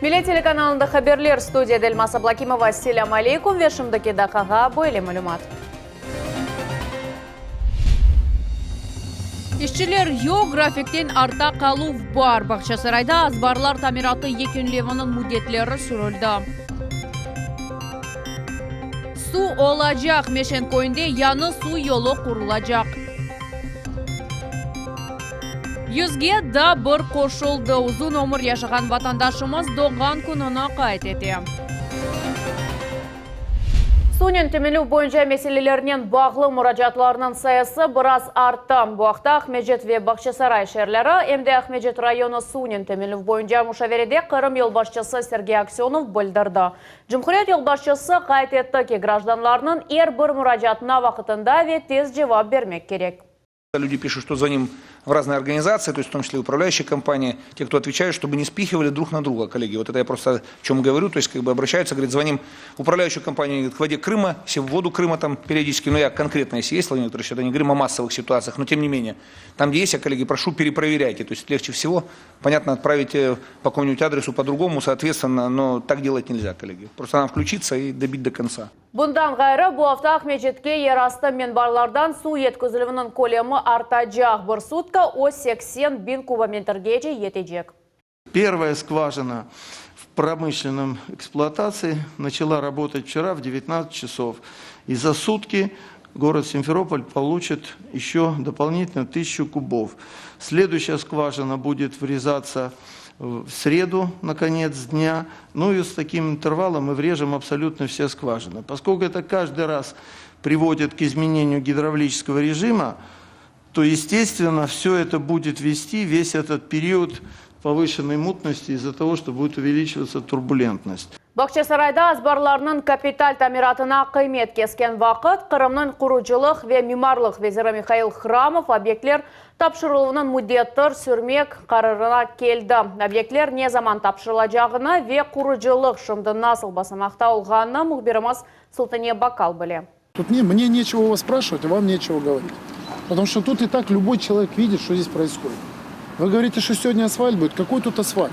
Millet telekanalında haberler, studiyada Elmaz Ablakimova. Selâm aleykum ve şimdiki daqqağa böyle malümat. İşçiler yoq, grafikten artta qaluv bar. Bağçasarayda azbarlar tamiratı yekünleviniñ müddetleri sürüldi. Suv olacaq, Meşen köyünde yañı suv yolu qurulacaq. Yüzge daa bir qoşuldı, uzun ömür yaşağan vatandaşımız doğğan kününi qayd ete. Suvnen teminlev boyunca meselelernen bağlı muracaatlarnıñ sayısı biraz arttı. Bu aqta Aqmescit ve Bağçasaray şeerleri, em de Aqmescit rayonı suvnen teminlev boyunca muşaverede Qırım yolbaşçısı Sergey Aksönov bildirdi. Cumhuriyet yolbaşçısı qayd etti ki, grajdanlarnıñ er bir muracaatına vaqıtında ve tez cevap bermek kerek. Люди пишут, что звоним в разные организации, то есть в том числе управляющие компании, те, кто отвечают, чтобы не спихивали друг на друга, коллеги. Вот это я просто о чем говорю, то есть как бы обращаются, говорят, звоним в управляющую компанию, говорят, к воде Крыма, все в воду Крыма там периодически, но я конкретно, если есть, Владимир Викторович, это не говорим о массовых ситуациях, но тем не менее, там, где есть, я, коллеги, прошу, перепроверяйте, то есть легче всего, понятно, отправить э, по какому-нибудь адресу по-другому, соответственно, но так делать нельзя, коллеги. Просто надо включиться и добить до конца. Bundan ğayrı, bu afta Aqmescitke yerastı menbalardan suv yetkizilüviniñ kölemi artacaq, bir sutka o 80 biñ kubometrgece yetecek. Первая скважина в промышленном эксплуатации начала работать вчера в 19 часов. И за сутки город Симферополь получит еще дополнительно 1000 кубов. Следующая скважина будет врезаться в среду на конец дня. Ну и с таким интервалом мы врежем абсолютно все скважины. Поскольку это каждый раз приводит к изменению гидравлического режима, то, естественно, все это будет вести весь этот период повышенной мутности из-за того, что будет увеличиваться турбулентность. Bağçasarayda azbarlarnıñ kapital tamiratına qıymet kesken vaqıt Qırımnıñ qurucılıq ve mimarlıq veziri Mihail Hramov obyektler tapşırıluvınıñ müddettir sürmek qararına keldi. Obyektler ne zaman tapşırılacağını ve qurucılıq şimdi nasıl basamaqta olğanını mühbirimiz Sultaniye Bakal bile. Тут не, мне нечего у вас спрашивать, а вам нечего говорить. Потому что тут и так любой человек видит, что здесь происходит. Вы говорите, что сегодня асфальт будет. Какой тут асфальт?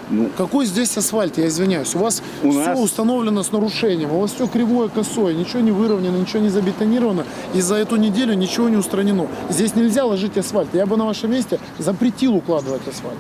Ну, Какой здесь асфальт, я извиняюсь. У вас У все нас- установлено с нарушением, у вас все кривое, косое, ничего не выровнено, ничего не забетонировано. И за эту неделю ничего не устранено. Здесь нельзя ложить асфальт. Я бы на вашем месте запретил укладывать асфальт.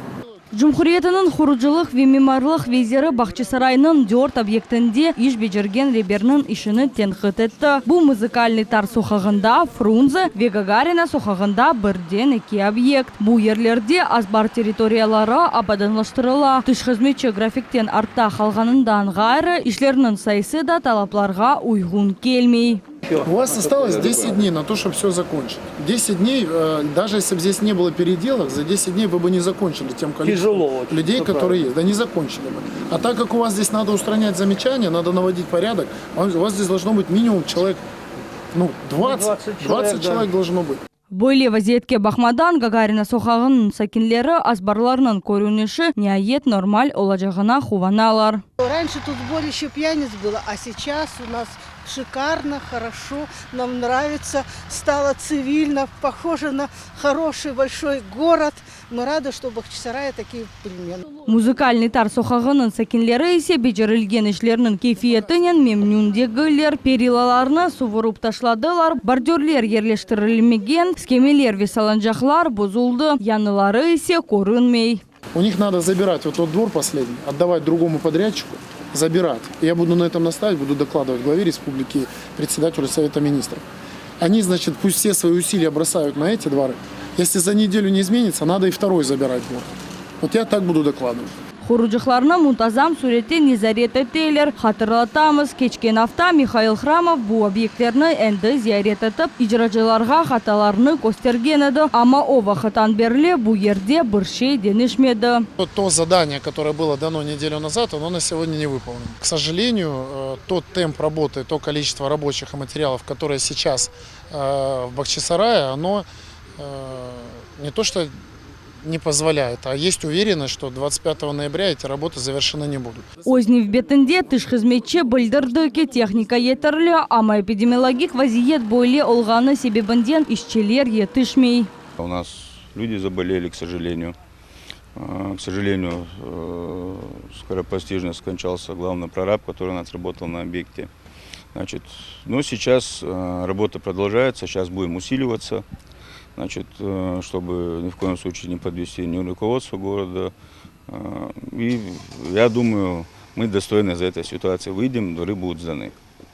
Cumhuriyetiniñ qurucılıq ve mimarlıq veziri Bağçasaraynıñ dört obyektinde iş becergen reberniñ işini tenqit etti. Bu Muzıkalnıy tar soqağında, Frunze ve Gagarina soqağında birden eki obyekt. Bu yerlerde azbar territoriyaları abadanlaştırıla. Tış hızmetçi grafikten artta qalğanından ğayrı, işlerniñ sayısı da talaplarğa uyğun kelmey. У вас осталось 10 дней на то, чтобы все закончить. 10 дней, э, даже если бы здесь не было переделок, за 10 дней вы бы не закончили тем количеством Тяжело очень, людей, это которые есть. Да не закончили бы. А так как у вас здесь надо устранять замечания, надо наводить порядок, вам- у вас здесь должно быть минимум человек, ну, 20, 20 20 человек, да. человек должно быть. Böyle vaziyetke baqmadan, Gagarina soqağınıñ sakinleri azbarlarnıñ körünişi niayet normal olacağına quvanalar. Раньше тут сборище пьяниц было, а сейчас у нас шикарно, хорошо, нам нравится, стало цивильно, похоже на хороший большой город. Мы рады, что в Бахчисарае такие перемены. Muzıkalnıy tar soqağınıñ sakinleri ise becerilgen işlerniñ keyfiyetinen memnün degiller. Perilalarnı suvurıp taşladılar, bordürler yerleştirilmegen, skemeler ve salıncaqlar bozuldı, yañıları ise körünmey. У них надо забирать вот тот двор последний, отдавать другому подрядчику, забирать. Я буду на этом настаивать, буду докладывать главе республики, председателю Совета Министров. Они, значит, пусть все свои усилия бросают на эти дворы. Если за неделю не изменится, надо и второй забирать двор. Вот я так буду докладывать. Qurucılıqlarnı muntazam sürette nezaret eteler. Hatırlatamız, keçken afta Mihail Hramov bu obyektlerni endi ziyaret etip, icracılarğa hatalarnı köstergen edi. Amma o vaqıttan berli bu yerde bir şey deñişmedi. Вот то задание, которое было дано неделю назад, оно на сегодня не выполнено. К сожалению, э, тот темп работы, то количество рабочих и материалов, которое сейчас э, в Бахчисарае, оно э, не то что не позволяет, а есть уверенность, что 25 ноября эти работы завершены не будут. Öz nevbetinde tış hızmetçi bildirdi ki, tehnika yeterli, amma epidemiologik vaziyet böyle olğanı sebebinden işçiler yetişmey. У нас люди заболели, к сожалению. К сожалению, скоропостижно скончался главный прораб, который у нас работал на объекте. Значит, но сейчас работа продолжается, сейчас будем усиливаться, значит, чтобы ни в коем случае не подвести ни руководство города. И я думаю, мы достойно из этой ситуации выйдем, дворы будут сданы.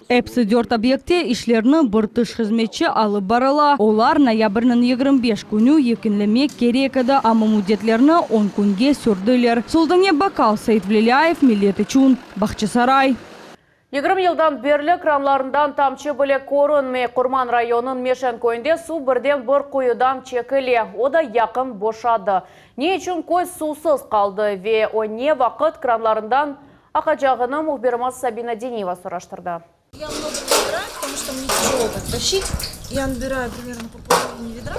Episi dört obyektte işlerni bir tış hızmetçi alıp barıla. Olar noyabrniñ 25 künü yekünlemek kerek edi, amma müddetlerini 10 künge sürdüler. Sultane Bakal, Said Velilâyev, Millet içün, Bağçasaray. 20 yıldan berli kranlarından tamçı bile körünmey. Qurman rayonınıñ Meşen köyünde suv birden bir quyudan çekile. O da yaqın boşadı. Ne içün köy suvsız qaldı ve o ne vaqıt kranlarından aqacağını mühbirimiz Sabina Deniyeva soraştırdı. Я много набираю, потому что мне тяжело так тащить. Я набираю примерно по половине ведра.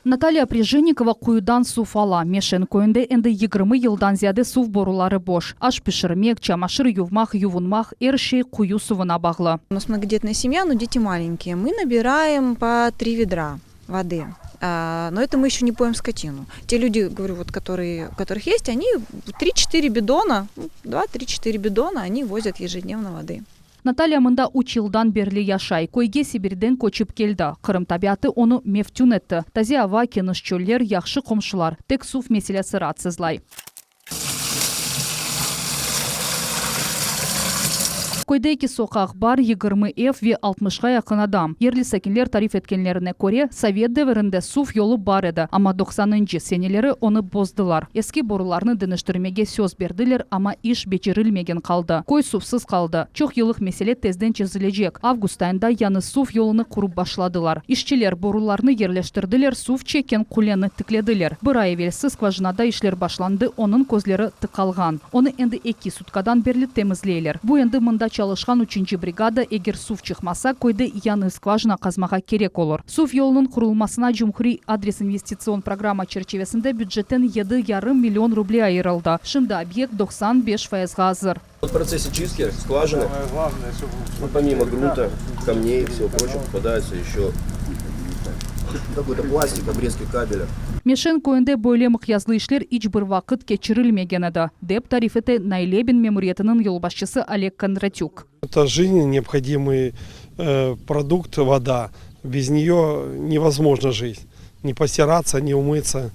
Наталья Приженикова quyudan suv ala. Meşen köyünde endi 20 yıldan ziyade suv boruları boş. Aş pişirmek, çamaşır yuvmaq, yuvunmaq er şey quyu suvuna bağlı. У нас многодетная семья, но дети маленькие. Мы набираем по три ведра воды. Но это мы еще не поим скотину. Те люди, говорю, вот, которые, у которых есть, они 3-4 бидона, 2-3-4 бидона они возят ежедневно воды. Наталья mında üç yıldan berli yaşay. Köyge Sibirden köçip keldi. Qırım tabiatı onı meftün etti. Taze ava, keniş çöller, yahşı qomşular. Tek suv meselesi raatsızlay. Köyde eki soqaq bar, 20 ev ve 60-qa yaqın adam. Yerli sakinler tarif etkenlerine köre, sovet devirinde suv yolu bar edi, amma 90-ncı seneleri onı bozdılar. Eski borularnı deñiştirmege söz berdiler, amma iş becerilmegen qaldı. Köy suvsız qaldı. Çoq yıllıq mesele tezden çezilecek. Avgust ayında yañı suv yolunı qurıp başladılar. İşçiler borularnı yerleştirdiler, suv çekken quleni tiklediler. Bir ay evelsi skvajinada işler başlandı, onıñ közleri tıqalğan. Onı endi eki sutkadan berli temizleyler. Bu endi mında çalışqan üçünci brigada, eger suv çıqmasa, köyde yañı skvajina qazmağa kerek olur. Suv yolunıñ qurulmasına cumhuriy adres investitsion programma çerçivesinde bücetten 7,5 million ruble ayırıldı. Şimdi obyekt 95 fayızğa azır. В процессе чистки скважины, ну, помимо грунта, камней и всего прочего, попадаются еще какой-то пластик, обрезки кабеля. Meşen köyünde böyle mıqyaslı işler iç bir vaqıt keçirilmegen edi, dep tarif ete Naylebin memuriyetiniñ yolbaşçısı Oleg Кондратюк. Это жизненно необходимый продукт вода. Без нее невозможно жить. Не постираться, не умыться,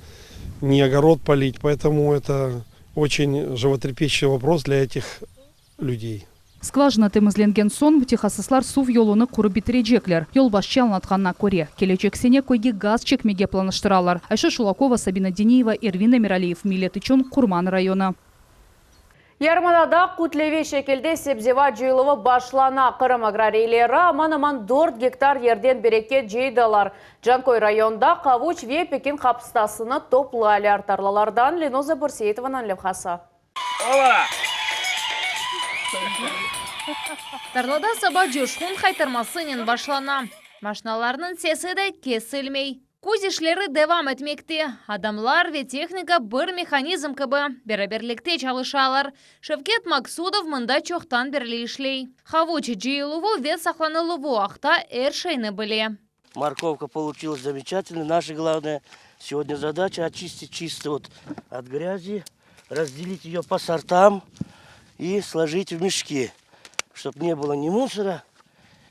не огород полить. Поэтому это очень животрепещущий вопрос для этих людей. Скважина temizlengen soñ mütehassıslar suv yolunı qurıp bitirecekler. Yolbaşçı añlatqanına köre, kelecek sene köyge gaz çekmege planlaştıralar. Ayşe Şulakova, Sabina Deniyeva, Ervin Emiraliyev. Millet içün Qurman rayonı. Yarımadada kütleviy şekilde sebzevat cıyıluvı başlana. Qırım agrariyleri aman-aman 4 gektar yerden bereket cıydılar. Canköy rayonında qavuç ve pekin qapıstasını toplaylar. Tarlalardan Lenoza Börseitovanıñ levhası. Ola! Tarlada saba coşqun haytarmasınen başlana. Maşinalarnıñ sesi de kesilmey. Küz işleri devam etmekte. Adamlar ve tehnika bir mehanizm kibi beraberlikte çalışalar. Şevket Maksudov mında çoqtan berli işley. Havuç cıyıluvı ve saqlanıluvı aqta er şeyni bile. Морковка получилась замечательная. Наша главная сегодня задача очистить чисто вот от грязи, разделить ее по сортам и сложить в мешки, чтобы не было ни мусора,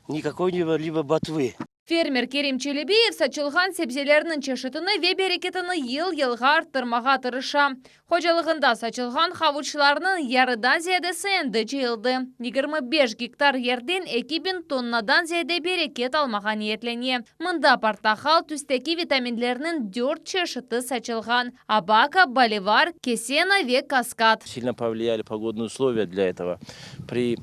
ни какой-либо либо ботвы. Fermer Kerim Çelebiyev saçılğan sebzelerniñ çeşitini ve bereketini yıl-yılğa arttırmağa tırışa. Hocalığında saçılğan havuçlarnıñ yarıdan ziyadesi endi cıyıldı. 25 gektar yerden 2000 tonnadan ziyade bereket almağa niyetlene. Mında portaqal tüsteki vitaminlerniñ 4 çeşiti saçılğan. Abaka, Bolivar, Kesena ve Kaskad. Сильно повлияли погодные условия для этого. При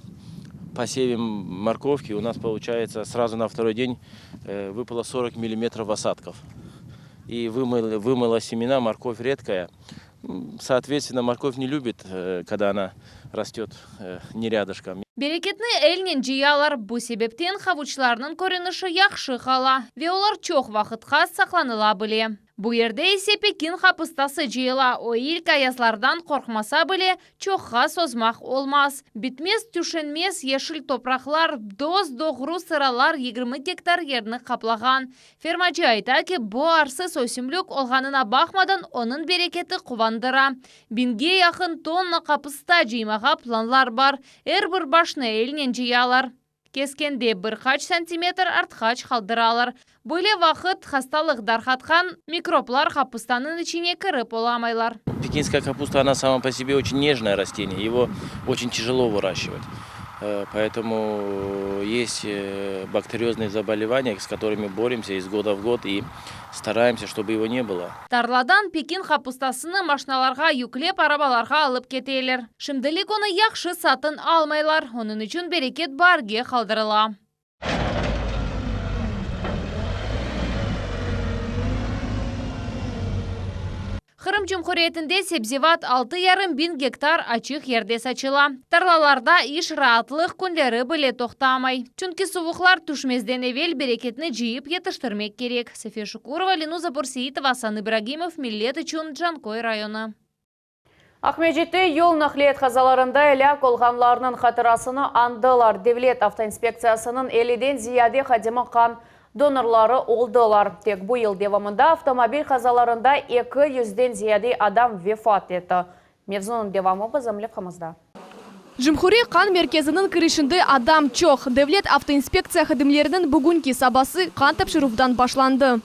посеве морковки у нас получается сразу на второй день выпало 40 миллиметров осадков. И вымыла, вымыла семена, морковь редкая. Соответственно, морковь не любит, когда она растет не рядышком. Bereketni elnen cıyalar. Bu sebepten havuçlarnıñ körünişi yahşı qala ve olar çoq vaqıtqa saqlanıla bile. Bu yerde ise pekin qapıstası cıyıla, o ilk ayazlardan qorqmasa bile, çoqqa sozmaq olmaz. Bitmez, tüşenmez yeşil topraqlar, dos-doğru sıralar 20 gektar yerni qaplağan. Fermacı ayta ki, bu arsız ösümlik olğanına baqmadan, onıñ bereketi quvandıra. Biñge yaqın tonna qapısta cıymağa planlar bar. Er bir başnı elnen cıyalar. Keskende bir qaç santimetr artqaç qaldıralar. Böyle vaqıt hastalıq darqatqan mikroblar qapıstanıñ içine kirip olamaylar. Пекинская капуста, она сама по себе очень нежное растение, его очень тяжело выращивать. Поэтому есть бактериозные заболевания, с которыми боремся из года в год и стараемся, чтобы его не было. Tarladan pekin qapustasını maşnalarğa yüklep arabalarğa alıp keteler. Şimdilik onı yahşı satın almaylar, onıñ içün bereket baarge qaldırıla. Qırım Cumhuriyetinde sebzevat 6,5 biñ gektar açıq yerde saçıla. Tarlalarda iş raatlıq künleri bile toqtamay. Çünki suvuqlar tüşmezden evel bereketni cıyıp yetiştirmek kerek. Safiye Şukurova, Lenuza Börseitova, Asan İbragimov, Millet içün, Canköy rayonı. Aqmescitte yol naqliyat qazalarında elâk olğanlarnıñ hatırasını añdılar. Devlet avtoinspektsiyasınıñ elliden ziyade hadimi qan donorları oldılar. Tek bu yıl devamında avtomobil qazalarında eki yüzden ziyade adam vefat etti. Mevzunıñ devamı bizim levhamızda. Cumhuriy qan merkeziniñ kirişinde adam çoq. Devlet avtoinspektsiya hadimleriniñ bugünki sabası qan tapşıruvdan başlandı.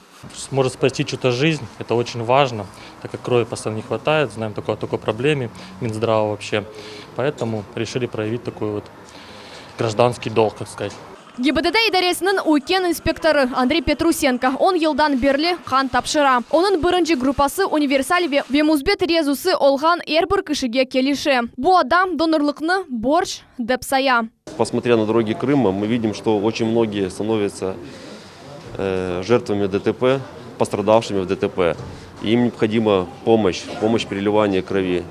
Может спасти чью-то жизнь, это очень важно, так как крови постоянно не хватает, знаем только о такой проблеме Минздрава вообще. Поэтому решили проявить такой вот гражданский долг, так сказать. GİBDD idaresiniñ üyken inspektorı Andrey Petrusenko on yıldan berli qan tapşıra. Onıñ birinci gruppası universal ve ve müsbet rezusı olğan er bir kişige kelişe. Bu adam donorlıqnı borc dep saya. Посмотря на дороги Крыма, мы видим, что очень многие становятся жертвами ДТП, пострадавшими в ДТП. Им необходима помощь, помощь переливания крови.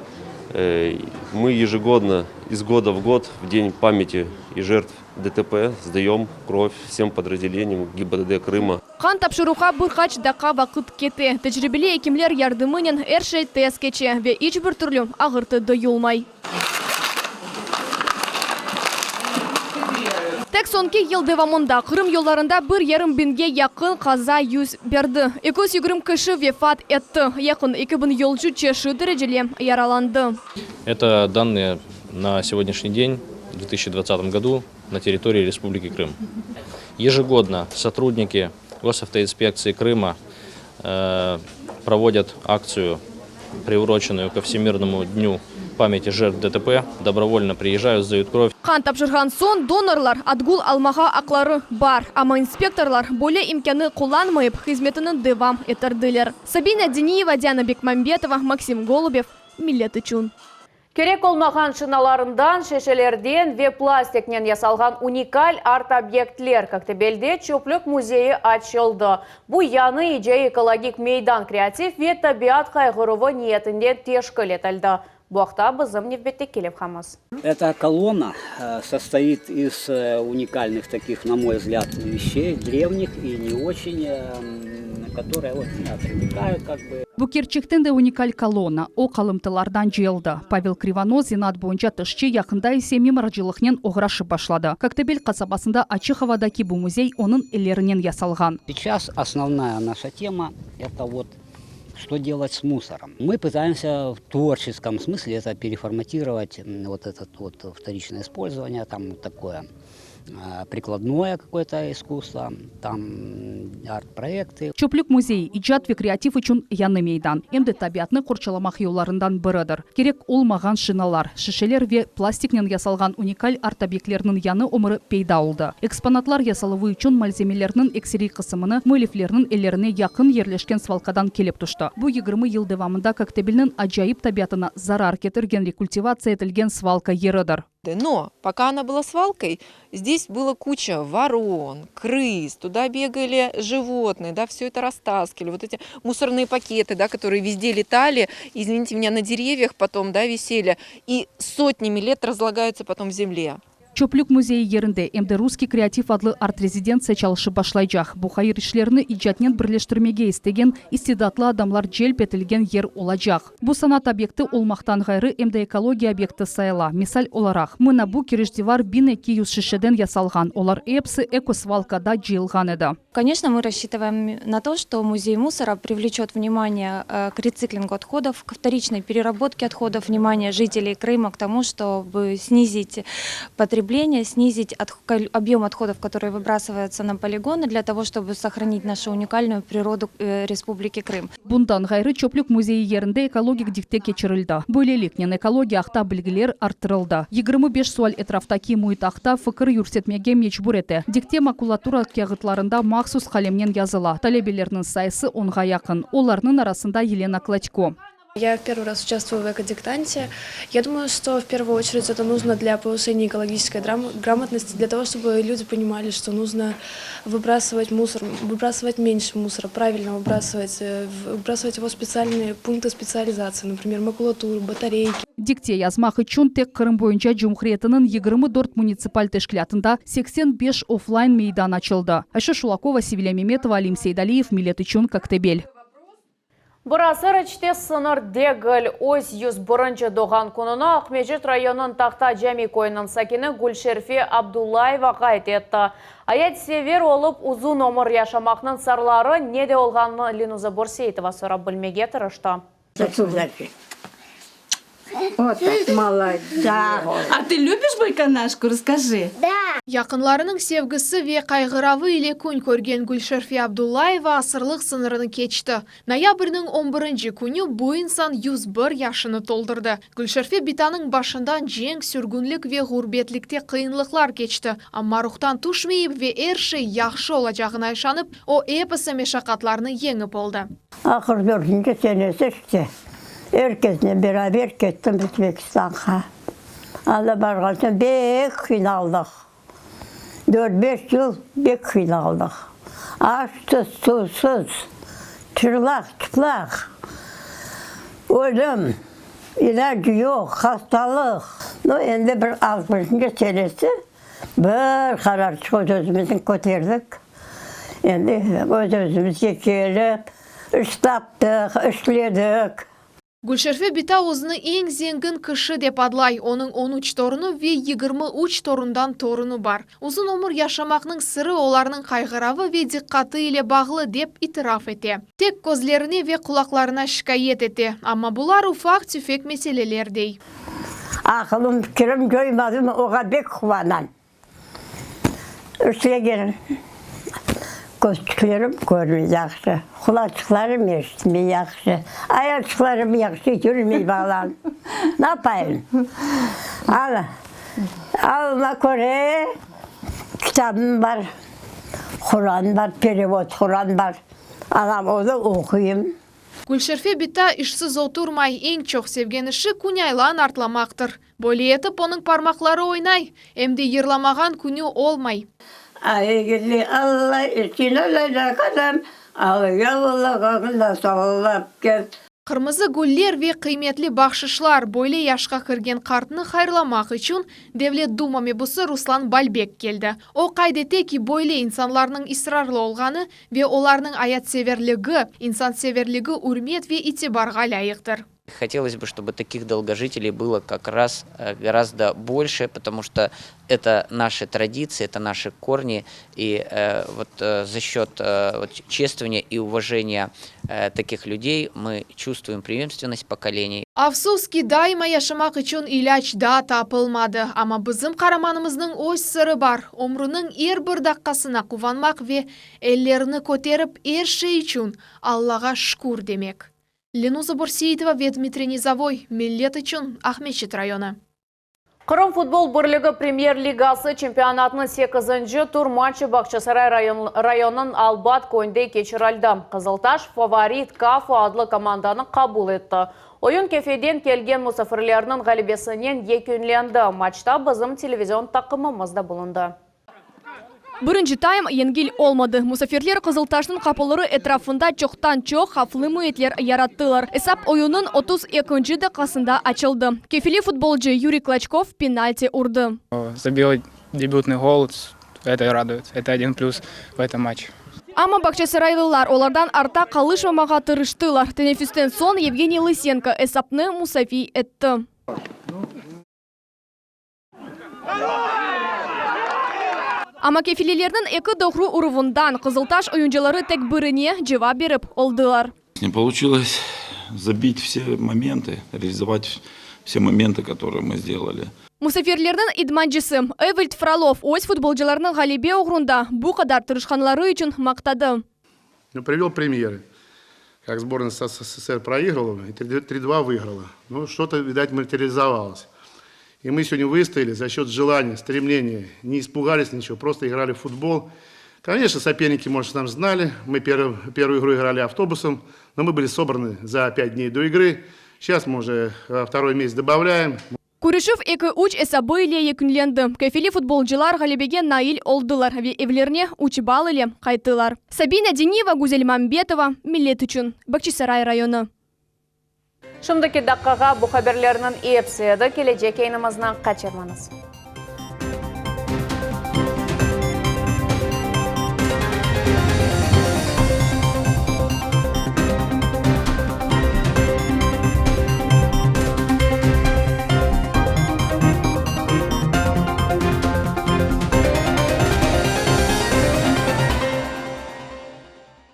Мы ежегодно, из года в год, в День памяти и жертв ДТП сдаем кровь всем подразделениям ГИБДД Крыма. Qan tapşıruvğa bir qaç daqqa vaqıt kete. Tecribeli ekimler yardımınen er şey tez keçe ve iç bir türlü ağırtı duyulmay. Tek soñki yıl devamında Qırım yollarında bir yarım biñge yaqın qaza yüz berdi. 220 kişi vefat etti, yaqın 2000 yolcu çeşit dereceli yaralandı. Это данные на сегодняшний день, в 2020 году, на территории Республики Крым. Ежегодно сотрудники Госавтоинспекции Крыма э, проводят акцию, приуроченную ко Всемирному дню памяти жертв ДТП, добровольно приезжают, сдают кровь. Qan tapşırğan soñ donorlar otgul almağa aqları bar, amma inspektorlar böyle imkânnı qullanmayıp hızmetini devam ettirdiler. Sabina Diniyeva, Diana Bekmambetova, Maksim Golubev, Millet içün. Kerek olmağan şinalarından, şişelerden ve plastiknen yasalğan unikal art-obyektler Koktebelde çöplük müzeyi açıldı. Bu yañı icaiy ekologik meydan kreativ ve tabiat qayğıruvı niyetinden teşkil etildi. Bu aqta bizim nevbetteki levhamız. Эта колонна состоит из уникальных таких, на мой взгляд, вещей, древних и не очень, которые вот меня привлекают как бы. Bu kerçekten de unikal kolonna. O qalımtılardan cıyıldı. Pavel Krivonos zenaat boyunca tişçi, yaqında ise mimarcılıqnen oğraşıp başladı. Koktebel qasabasında açıq avadaki bu müzey onıñ ellerinen yasalğan. Сейчас основная наша тема это вот что делать с мусором. Мы пытаемся в творческом смысле это переформатировать, вот этот вот вторичное использование, там вот такое прикладное какое-то искусство, там арт-проекты. Çöplük müzeyi icat ve kreativ içün yañı meydan. Em de tabiatnı qorçalamaq yollarından biridir. Kerek olmağan şinalar, şişeler ve plastiknen yasalğan unikal art-obyektlerniñ yañı ömüri peyda oldı. Eksponatlar yasaluvı içün malzemelerniñ ekseriy qısımını müelliflerniñ ellerine yaqın yerleşken svalkadan kelip tüşti. Bu 20 yıl devamında Koktebelniñ acayip tabiatına zarar ketirgen rekultivatsiya etilgen svalka yeridir. Но пока она была свалкой, здесь была куча ворон, крыс, туда бегали животные, да, все это растаскивали. Вот эти мусорные пакеты, да, которые везде летали, извините меня, на деревьях потом, да, висели и сотнями лет разлагаются потом в земле. Çöplük müzeyi yerinde em de Russkiy kreativ adlı art-rezidentsiya çalışıp başlaycaq. Bu hayır işlerini icatnen birleştirmege istegen istidatlı adamlar celp etilgen yer olacaq. Bu sanat obyekti olmaqtan ğayrı em de ekologiya obyekti sayıla. Misal olaraq, mına bu kiriş divar 1200 şişeden yasalğan, olar episi ekosvalkada cıyılğan edi. Конечно, мы рассчитываем на то, что музей мусора привлечет внимание э, к рециклингу отходов, к вторичной переработке отходов, внимание жителей Крыма к тому, чтобы снизить потребление, снизить объем отходов, которые выбрасываются на полигоны, для того, чтобы сохранить нашу уникальную природу э, Республики Крым. Bundan ğayrı, Çöplük müzeyi yerinde ekologik dikte keçirildi. Böyleliknen, ekologiya aqta bilgiler arttırıldı. 25 sual etraftaki müit aqta fikir yürsetmege mecbur ete. Dikte makulatura kâğıtlarında mahsus qalemnen yazıla. Talebelerniñ sayısı onğa yaqın. Olarnıñ arasında Yelena Kladko. Я в первый раз участвую в экодиктанте. Я думаю, что в первую очередь это нужно для повышения экологической грамотности, для того, чтобы люди понимали, что нужно выбрасывать мусор, выбрасывать меньше мусора, правильно выбрасывать, э, выбрасывать его в специальные пункты специализации, например, макулатуру, батарейки. Dikte yazmaq içün tek Qırım boyunca cumhuriyetiniñ 24 munitsipal teşkilâtında 85 oflayn meydan açıldı. Ayşe Şulakova, Sevilâ Memetova, Alim Seydaliyev, Millet içün, Koktebel. Bir asır iç te sıñır degil. Öz 101-nci doğğan kününi Aqmescit rayonınıñ Tahta Cami köyüniñ sakini Gülşerfe Abdullayeva qayd etti. Ayatsever olıp uzun ömür yaşamaqnıñ sırları nede olğanını Lenuza Börseitova sorap bilmege tırıştı. Вот так, молодец. А ты любишь Байконашку? Расскажи. Да. Yaqınlarınıñ sevgisi ve qayğıravı ile kün körgen Gülşerfe Abdullayeva asırlıq sıñırını keçti. Noyabrniñ on birinci künü bu insan 101 yaşını toldurdı. Gülşerfe bitanıñ başından cenk, sürgünlik ve ğurbetlikte qıyınlıqlar keçti. Amma ruhtan tüşmeyip ve er şey yahşı olacağına işanıp, o episi meşaqatlarnı yeñip oldı. Ahır dördünci senesi işte, er kesnen beraber kettim Özbekistanğa. Anda barğan soñ bek qıynaldıq. Dört-beş yıl bek qıynaldıq. Aşsız, suvsuz, çırlaq, çıplaq, ölüm, ilâc yoq, hastalıq. No, endi bir altmışıncı senesi bir qararçıq öz-özümizni köterdik. Endi öz-özümizge kelip, iş taptıq, işledik. Gülşerfe bita özüni eñ zengin kişi dep adlay. Onıñ on üç torunı ve 23 torundan torunı bar. Uzun ömür yaşamaqnıñ sırı olarnıñ qayğıravı ve diqqatı ile bağlı, dep itiraf ete. Tek közlerine ve qulaqlarına şikâyet ete, amma bular ufaq-tüfek meseleler, dey. Aqılım, fikirim coymadım, oğa bek quvanam. İşlegen közçüklerim körmey yahşı, qulaqçıqlarım eşitmey yahşı, ayaqçıqlarım yahşı yürmey balam. Napayım? Al, alıma köre kitabım bar, Quran bar, perevod Quran bar, anam onı oquyım. Gülşerfe bita işsiz oturmay, eñ çoq sevgen işi künaylan artlamaqtır. Böyle etip onıñ parmaqları oynay, em de yırlamağan künü olmay. Aygidi Alla içün olacaq adam, Al-yallıgıñnı sallap ket. Qırmızı güller ve qıymetli bahşışlar, böyle yaşqa kirgen qartnı hayırlamaq içün Devlet Duma mebusı Ruslan Balbek keldi. O qayd ete ki, böyle insanlarnıñ israrlı olğanı ve olarnıñ ayatseverligi, insanseverligi ürmet ve itibarğa lâyıqtır. Hotelos bı, çtobı takih dolgojiteley bylo kak raz gorazdо bolşe, potomu çto eto naşi traditsii, eto naşi korni, i vot za sçet vot çestvovaniya i uvajeniya takih lyudey mı çuvstvuem preemstvennost pokoleniy. Afsus ki, daima yaşamaq içün ilâc daa tapılmadı. Amma bizim qaramanımıznıñ öz sırı bar, ömrüniñ er bir daqqasına quvanmaq ve ellerini köterip er şey içün Allağa şükür demek. Lenuza Börseitova ve Dmitriy Nizovoy, Millet içün, Aqmescit rayonı. Qırım futbol birligi Premyer Ligası çempionatınıñ sekizinci tur matçı Bağçasaray rayonınıñ Albat köyünde keçirildi. Qızıltaş favorit Kafo adlı komandanı qabul etti. Oyun Kefeden kelgen musafirlerniñ ğalebesinen yekünlendi. Matçta bizim televizion taqımımız da bulundı. Birinci taym yengil olmadı. Musafirler Qızıltaşnıñ qapıları etrafında çoqtan-çoq havflı müitler yarattılar. Esap oyunnıñ 32-nci daqqasında açıldı. Kefili futbolcı Yuriy Kloçkov penalti urdı. Забил дебютный гол, это радует, это один плюс в этом матче. Amma bağçasaraylılar olardan artta qalışmamağa tırıştılar. Teneffüsten soñ Yevgeniy Lısenko esapnı musaviy etti. Amma kefililerniñ eki doğru uruvından Qızıltaş oyuncıları tek birine cevap berip oldılar. Ne poluçilos zabit vse momentı, realizovat vse momentı, kotorıye mı sdelali. Musafirlerniñ idmancısı Evald Frolov öz futbolcılarını ğalebe oğrunda bu qadar tırışqanları içün maqtadı. Привел примеры, как сборная СССР проигрывала и 3-2 выиграла. Ну, что-то, видать, материализовалось. И мы сегодня выстояли за счет желания, стремления, не испугались ничего, просто играли в футбол. Конечно, соперники, может, нам знали, мы первую, первую игру играли автобусом, но мы были собраны за 5 дней до игры. Сейчас мы уже второй месяц добавляем. Körüşüv 2-3 esabı ile yekünlendi. Kefeli futbolcılar ğalebege nail oldılar ve evlerine üç ball ile qayttılar. Sabina Diniyeva, Güzel Mambetova, Millet içün, Bağçasaray rayonı. Şimdiki daqqağa bu haberlerniñ episi edi. Kelecek yayınımıznı qaçırmañız.